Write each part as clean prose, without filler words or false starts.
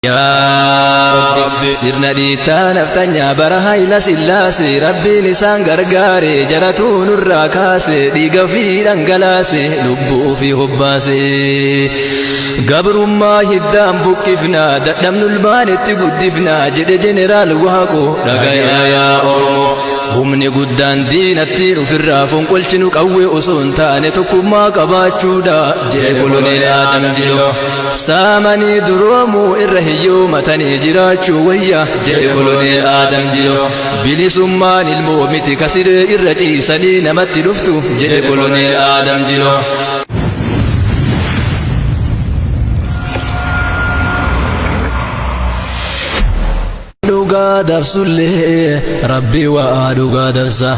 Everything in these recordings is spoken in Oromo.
Yaa Rabbi sirna dhiittaa naftanyaa bara Hayila Sillaase Rabbiin isaan gargaare jaratu nurraa kaase dhiiga ofii dhangalaase lubbuu ofii hobbaase. Gabrummaa hiddaan buqqifna dadhabnu ilmaanitti guddifna jedhe jeneraal Waaqoo dhagayaa yaa Oromoo. Humni guddaan diinatti ofirraa fonqolchinu qawwee osoo hin taane tokkummaa qabaachuudha jedhe koloneel Aadam Jiloo. Saamanii duroomuu irra hiyyoomatanii jiraachuu wayya jedhe koloneel Aadam Jiloo. Bilisummaan ilmoo miti ka siree irra ciisanii namatti dhuftu jedhe koloneel Aadam Jiloo. Dhugaa dabsullee Rabbi waa dhugaa dabsa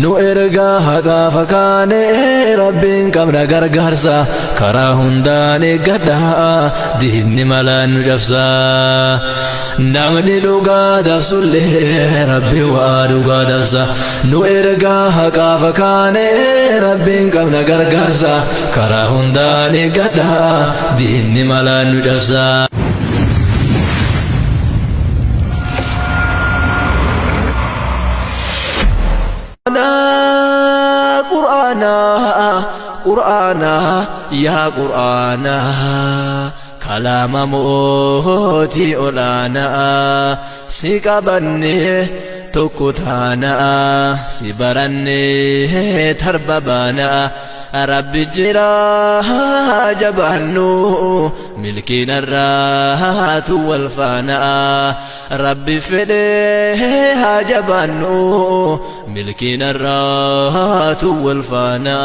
nu ergaa haqaa fakaane Rabbiin qabna gargaarsa karaa hundaan eeggadha diinni malaan nu cabsa namni dhugaa dabsullee Rabbi waa dhugaa dabsa nu ergaa haqaa fakaane Rabbiin qabna gargaarsa karaa hundaan eeggadha diinni malaan nu cabsa. Qur'aana Qur'aana yaa Qur'aana kalaama mootii olaanaa si qabanne tokko taana si baranne tarba baana Rabbi jira jabaannu milkiin irraatu wal faana Rabbi fedhe haa jabaannu milkiin irraatu wal faana.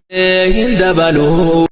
Hin dabalu.